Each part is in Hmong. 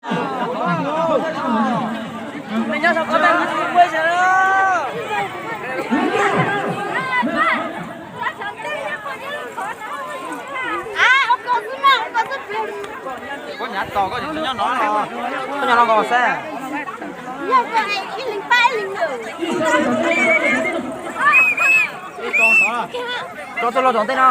Koj nyav tos koj tsis nyob no los? Koj nyob no nkaus xwb. Rau txoj loj tom ntej no.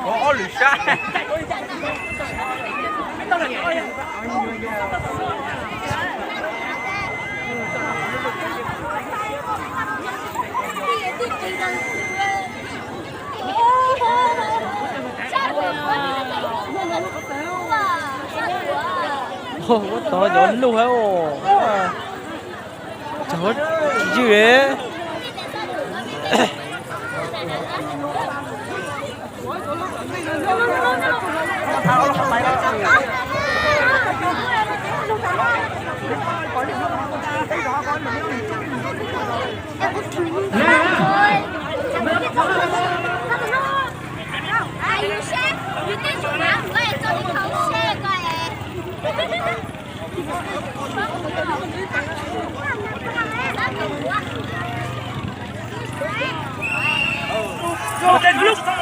Ob lwm sab. Ua tod cov lug hab os. Cov tsis ywj li. Peb txhob txav txav lus tsuj ha.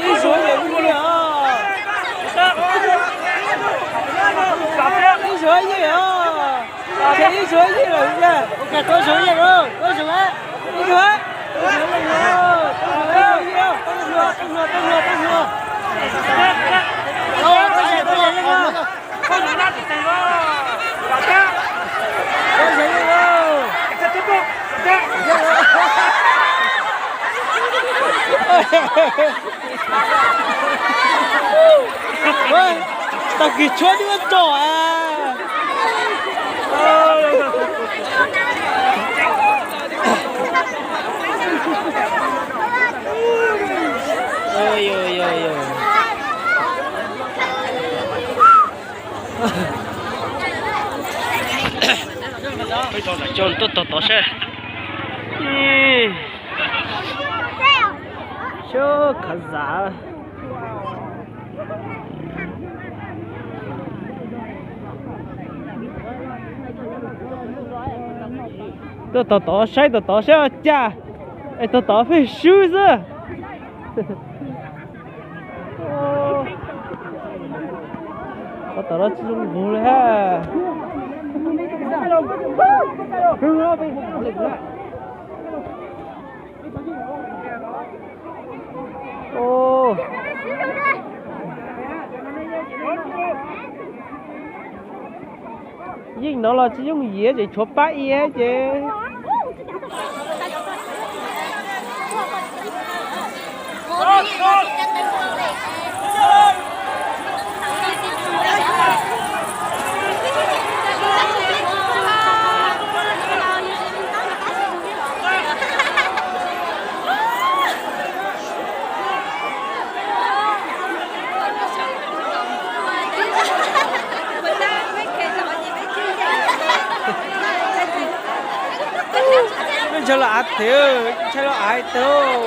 Ib zuag ib yam li os. Ib zuag ib yam os. Ib zuag ib yam lawm, ua cas tau zuag ib yam lawm, tau zuag, ib zuag, ib zuag, ib zuag, ib zuag, tau zuag, tau zuag. Tag kis tshuab twb muab tso. Coj tuaj tog tod saib. Xyov khav zam. Tuaj tog tod saib, tog tod saib ua cas. Es tog tod pheej swb xwb. Tog tod no tsis zoo nqus li hab. Yeej no los tsis yooj yim, tseem tshuav pab iav ces. Ntshai los av thiv, ntshai los av tug.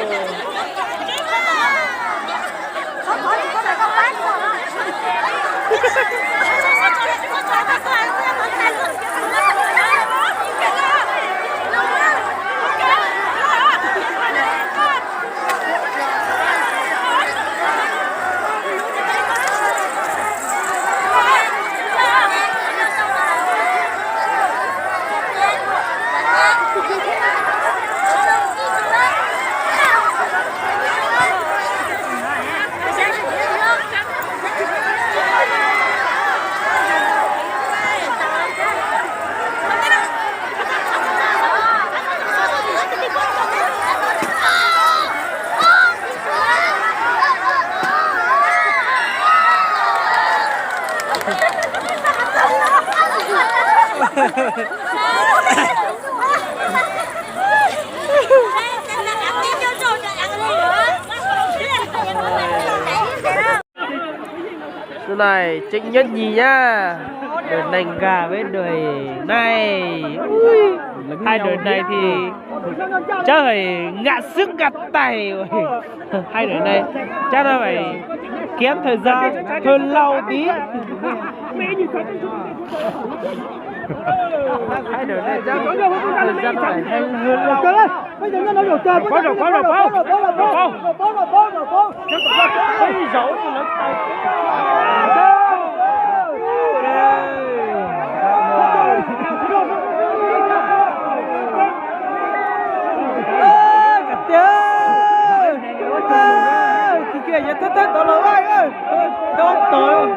Xub nai tseem nyob nyis nyab, dua neeg nkag peb dua neeg, hais dua neeg thiab, tsawg hais nkag xwb nkag tais, hais dua neeg, tsawg no hais khiav thawm zog hwm laus tid. Hais dua neeg, tsawg hais hwm laus. Tiag, tiag, yog thawj thawj tod los, thawj tod.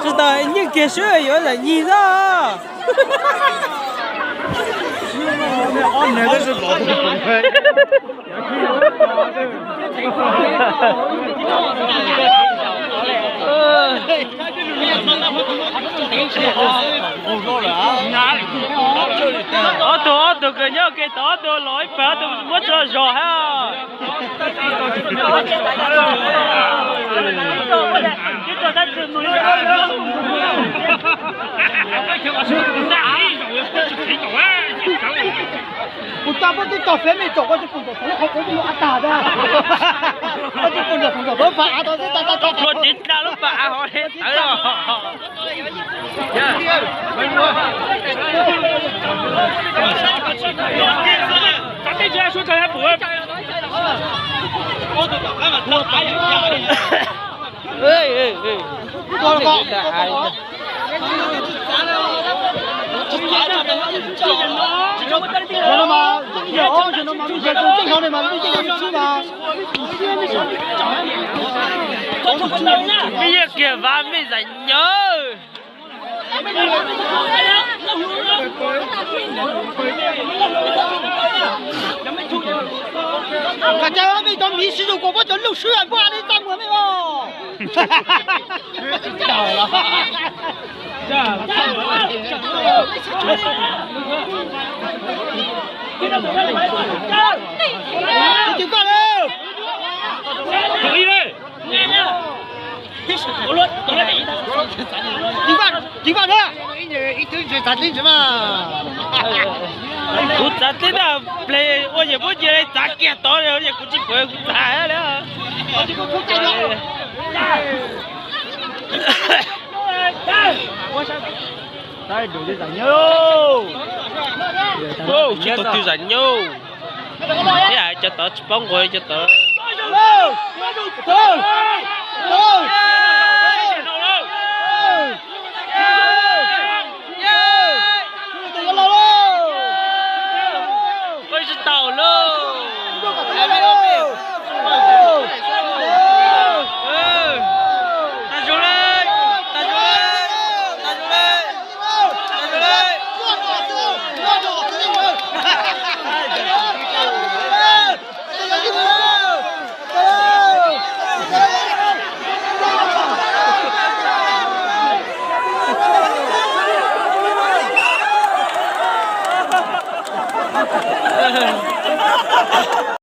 Tsis tas nyiaj kiag xwb yuav zam nyig xwb. Ob tug, ob tug kws nyob ke tod, ob tug los ib pawg, ob tug muab tso zog hab. Kuv tau pab tib tog feb mej tsom koj tsis pum tsom tov qhov kuv mus av tag da. Koj tsis pum tsom tov pab av tod xwb tag tag tag. Tua tsis tag lub pab av hov li tawv os. Mej yeej kiag vav mej zam nyawj. Koj cov mej cov miv sib zug kuas puab cov lug swb puab li txaj muag mej os. Tiv koj lawm. Tiv koj, tiv koj na. Kuv txav teb na, pleg ua yam puab cia li txav kiag tod li, kuv tsis pom kuv txav li. Tsis tau twg zam nyuj. Ib yam cov tod tsis paub nquag li cov tod. Koj tsis tau lauj. Tas zoo li, tas zoo li, tas zoo li, tas zoo li.